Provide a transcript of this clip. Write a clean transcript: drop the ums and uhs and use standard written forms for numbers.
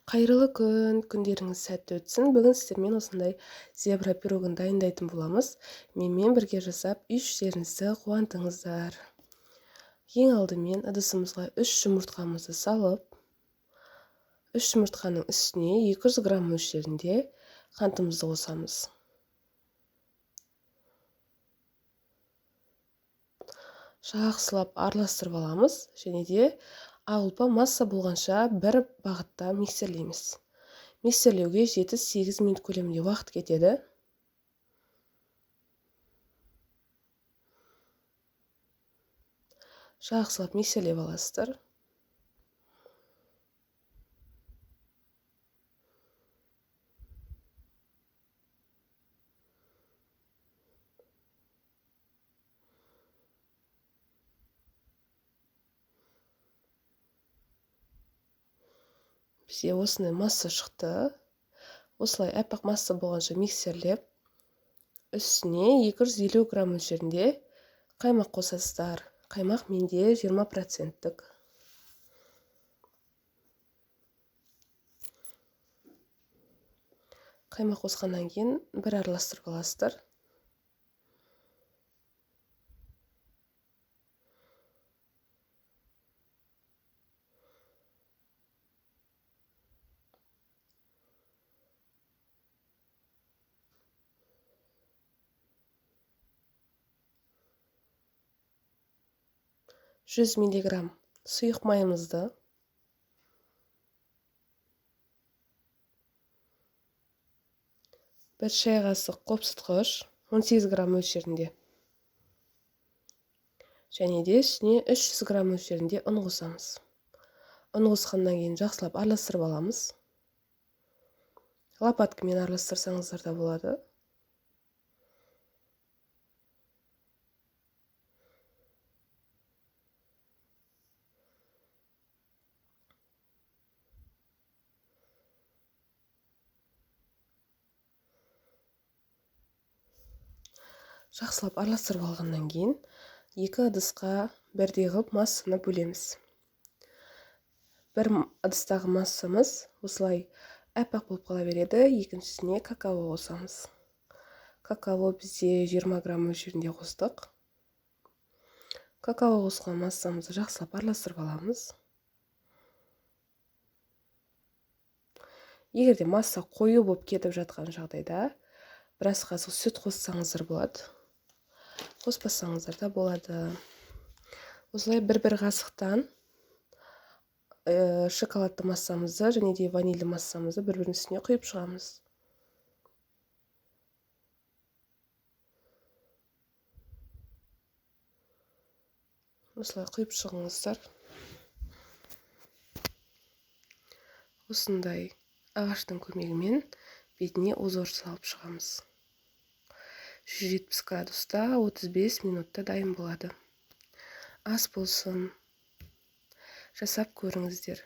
Қайырлы күн, күндеріңіз сәтті өтсін. Бүгін сіздермен осындай зебра пирогын дайындайтын боламыз. Менімен бірге жасап, үй іштеріңізді қуантыңыздар. Ең алдымен ыдысымызға 3 жұмыртқамызды салып, 3 жұмыртқаның үстіне 200 грамм мөлшерінде қантымызды қосамыз. Жақсылап араластырып аламыз және де ақ ұлпа масса болғанша бір бағытта миксерлейміз. Миксерлеуге 7-8 минут көлемінде уақыт кетеді. Жақсылап миксерлеп аласыздар. Бізде осындай масса шықты. Осылай аппақ масса болғанша миксерлеп, үстіне 250 грамм мөлшерінде қаймақ қосасыздар. Қаймақ менде 20%-тік. Қаймақ қосқаннан кейін бір араластырып аласыздар. 100 миллиграмм сұйық майымызды, 1 шай қасық қопсытқыш 18 грамм мөлшерінде және де үстіне 300 грамм мөлшерінде ұн қосамыз. Ұн қосқаннан кейін жақсылап араластырып аламыз. Лопаткамен араластырсаңыздар да болады. Жақсылап араластырып алғаннан кейін екі ыдысқа бірдей қылып массаны бөлеміз. Бір ыдыстағы массамыз осылай аппақ болып қала береді, екіншісіне какао қосамыз. Какао бізде 20 грамм мөлшерінде қостық. Какао қосқан массамызды жақсылап араластырып аламыз. Егер де масса қою болып кетіп жатқан жағдайда біраз қасық сүт қоссаңыздар болады. Қоспасаңыздар да болады. Осылай бір-бір қасықтан шоколадты массамызды және де ванильді массамызды бір-бірінің үстіне құйып шығамыз. Осылай құйып шығыңыздар. Осындай ағаштың көмегімен бетіне узор салып шығамыз. 170 градуста 35 минутта дайын болады. Ас болсын. Жасап көріңіздер.